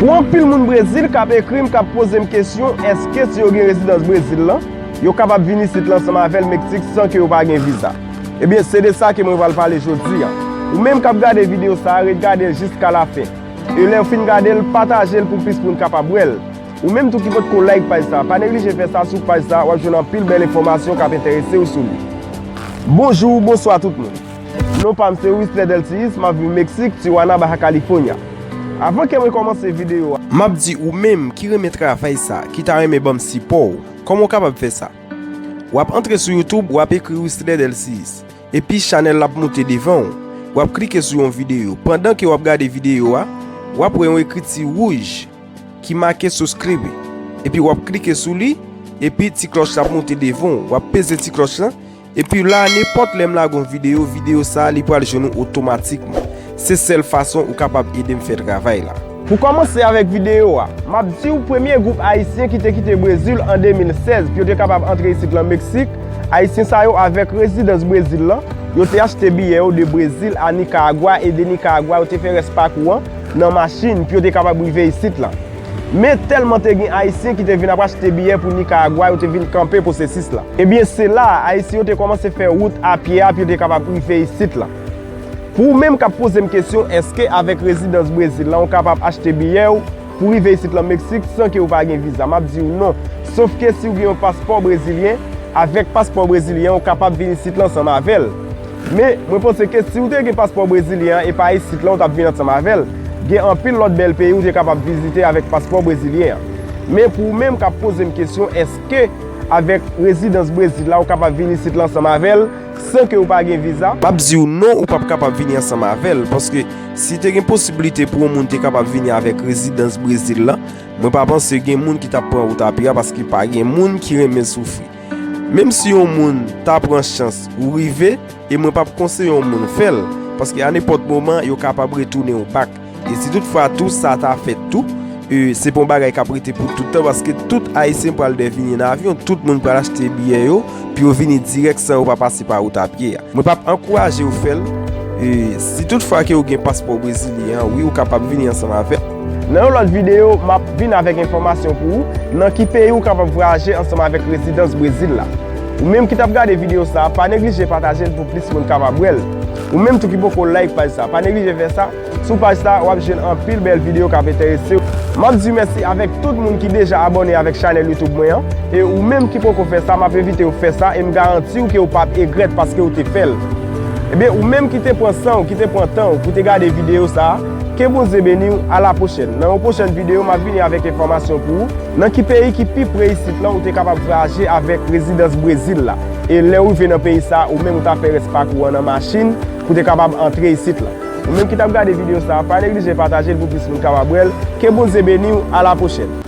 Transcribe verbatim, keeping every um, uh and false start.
Ou anpil moun Brezil k ap ekri m, k ap poze m kesyon, èske si yo gen rezidans Brezil lan, yo kapab vin isit lan ansanm avè l Meksik san ke yo pa gen viza? Ebyen, se de sa ke mwen pral pale jodi a. Ou menm k ap gade videyo sa a, ret gade l jiska lafen. E lè w fin gade l, pataje l pou plis moun kapab wè l. Ou menm tou ki potko like paj sa, pa neglije fè sa sou paj sa, w ap jwenn anpil bèl enfòmasyon k ap enterese w sou li. Bonjou, bonswa tout moun. Non pa m se Whistler Delcius, m ap viv Meksik, Tijuana, Baja California. Avan ke mwen kòmanse videyo a, m ap di ou menm ki renmen travay sa, ki ta renmen ban m sipò w, kòman w kapab fè sa? W ap antre sou YouTube, w ap ekri Whistler Delcius, epi chanèl la ap moute devan w. W ap klike sou yon videyo. Pandan ke w ap gade videyo a, w ap wè yon ekriti wouj ki make subscribe. Epi w ap klike sou li, epi ti klòch la ap moute devan w. W ap peze ti klòch lan, epi la, nenpòt lè m lage yon videyo, videyo sa a, li pral jwenn ou otomatikman. Se sèl fason ou kapab ede m fè travay la. Pou kòmanse avèk videyo a, m ap di w premye gwoup ayisyen ki te kite Brezil an de mil sèz pou yo te kapab antre isit lan Meksik, ayisyen sa yo avèk rezidans Brezil lan, yo te achte biyè yo de Brezil a Nikaragwa e de Nikaragwa yo te fè rès pakou an nan machin pou yo te kapab rive isit lan. Men tèlman te gen ayisyen ki te vin ap achte biyè pou Nikaragwa, yo te vin kanpe pwosesis lan. Ebyen, se la a, ayisyen yo te kòmanse fè wout a pye a pou yo te kapab rive isit lan. Pou ou menm k ap poze m kesyon, èske avèk rezidans Brezil lan ou kapab achte biyè w pou rive isit lan Meksik san ke ou pa gen viza? M ap di w non. Sof ke si w gen yon paspò brezilyen, avèk paspò brezilyen an ou kapab vin isit lan ansanm avè l. Men, mwen panse ke si w te gen paspò brezilyen an e pa isit lan ou t ap vin ansanm avè l, gen anpil lòt bèl peyi ou te kapab vizite avèk paspò brezilyen an. Men pou ou menm k ap poze m kesyon, èske avèk rezidans Brezil la ou kapab vin isit lan ansanm avè l san ke ou pa gen viza? M ap di w non, ou p ap kapab vini ansanm avè l, paske si te gen posiblite pou yon moun te kapab vini avèk rezidans Brezil lan, mwen pa panse gen moun ki t ap pran wout a pye a, paske pa gen moun ki renmen soufri. Menm si yon moun ta pran chans ou rive, e mwen p ap konseye yon moun fè l, paske a nenpòt moman, yo kapab retounen w back. E si tout fwa tou sa ta fèt tou, e, se pa yon bagay k ap rete pou tout tan, paske tout Ayisyen pral devini nan avyon, tout moun pral achte biyè yo, pou yo vini dirèk san yo pa pase pa wout a pye a. Mwen p ap ankouraje w fè l. E, si tout fwa ke w gen paspò brezilyen an, wi, ou kapab vini ansanm avè l. Nan yon lòt videyo, m ap vin avèk enfòmasyon pou ou nan ki peyi ou kapab vwayaje ansanm avèk rezidans Brezil la. Ou menm ki t ap gade videyo sa a, pa neglije pataje l pou plis moun kapab wè l. Ou menm tou ki poko like paj sa, pa neglije fè sa. Sou paj sa, w ap jwenn anpil bèl videyo k ap enterese w. M ap di w mèsi avèk tout moun ki deja abòne avèk chanèl YouTube mwen an. E ou menm ki poko fè sa, m ap envite w fè sa e m garanti w ke w p ap egrèt paske w te fè l. Ebyen, ou menm ki te pran san w, ki te pran tan w pou te gade videyo sa a, ke Bondye beni w, a la pwochèn. Nan yon pwochèn videyo, m ap vini avèk enfòmasyon pou ou nan ki peyi ki pi pre isit lan ou te kapab vwayaje avèk rezidans Brezil la. E lè w rive nan peyi sa a, ou menm ou ta fè rès pakou an nan machin pou te kapab antre isit lan. Ou menm ki t ap gade videyo sa a, pa neglije pataje l pou plis moun kapab wè l. Ke Bondye beni w, a la pwochèn.